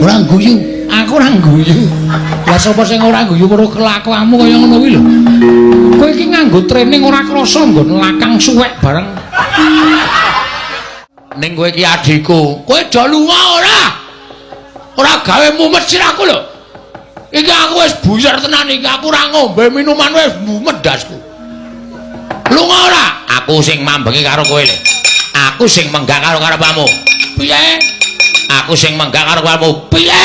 Ora guyu. Aku ora guyu. Lah sapa sing ora guyu karo kelakuanmu kaya ngono kuwi lho. Kowe iki nganggo training ora krasa nggon lakang suwek bareng. Ning kowe iki adhiku, kowe do lunga ora? Ora gawe mumet sirahku lho. Iki aku wis buyar tenan iki, aku ora ngombe minuman wis mumet ndasku. Lunga ora? Aku sing mambengi karo kowe lho. Aku sing menggak karo karepmu. Piye? Aku sing menggak karo karepmu. Piye?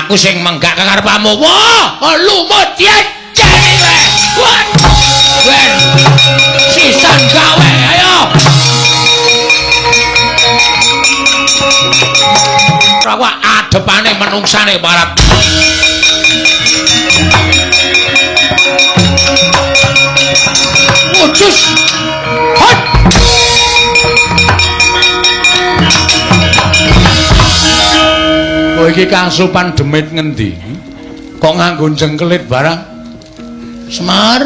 Aku sing menggak karo karepmu. Wah, lumut jejene kowe. Wah. Ben. Sisan gawe, ayo. Rawa adepane menungsane parat. Ucus. Hot. Kowe iki kasupan demit ngendi? Kok nganggo jengkelit barang? Semar,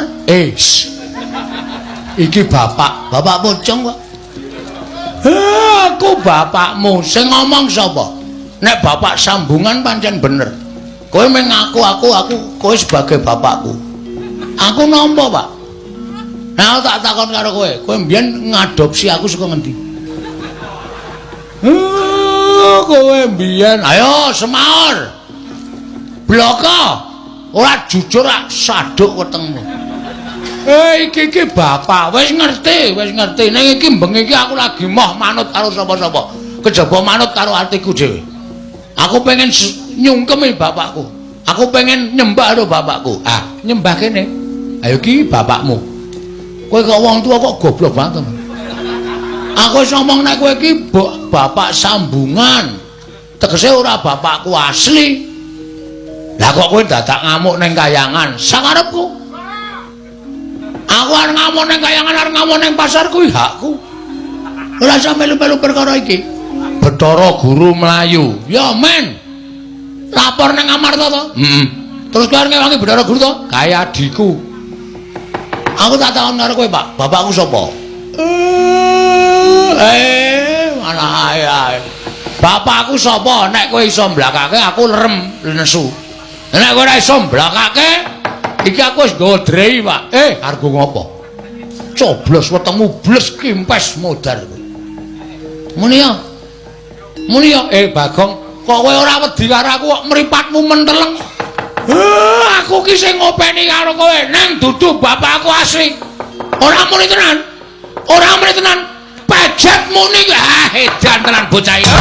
Iki bapak, bapak pocong kok. Aku bapakmu. Sing ngomong sapa? Nek bapak sambungan pancen bener. Kowe meng ngaku aku kowe sebagai bapakku. Aku nampa, Pak. Nah, tak takon karo kowe, kowe mbiyen ngadopsi aku saka ngendi? Kowe mbiyen, ayo semaur. Bloko. Ora jujur ak saduk wetengmu. Iki iki bapak wis ngerti, wis ngerti. Ning iki bengi iki aku lagi moh manut karo sapa-sapa. Kejaba manut karo atiku dhewe. Aku pengen nyungkemi bapakku. Aku pengen nyembah karo bapakku. Ah, nyembah kene. Ayo iki bapakmu. Kowe kok wong tua kok goblok banget. Aku wis ngomong nek kowe iki bapak sambungan. Tegese ora bapakku asli. Lah kok kowe dadak ngamuk ning kayangan? Sakarepku. Aku arep ngamuk ning kayangan, arep ngamuk ning pasar kuwi hakku. Ora usah melu-melu perkara iki. Bathara Guru mlayu. Ya men. Lapor ning Amarta to? Heeh. Terus kowe arep ngewangi Bathara Guru to? Kae adhiku. Aku tak takon karo kowe, Pak. Bapakku sapa? Malah ae. Bapakku sapa? Nek kowe iso mblakake aku lerem nesu. Nek kowe ora iso mblakake, iki aku wis nggawa drei, Pak. Arep ngopo? Coblos wetengmu bles kimpes modar. Muni ya. Muni ya, Bagong, kok kowe ora wedi karo aku kok mripatmu menteleng? Aku ki sing ngopeni karo kowe, neng dudu bapakku asli. Ora muni tenan. Ora muni tenan. Pejet muni. Ah, edan tenan bocah iki.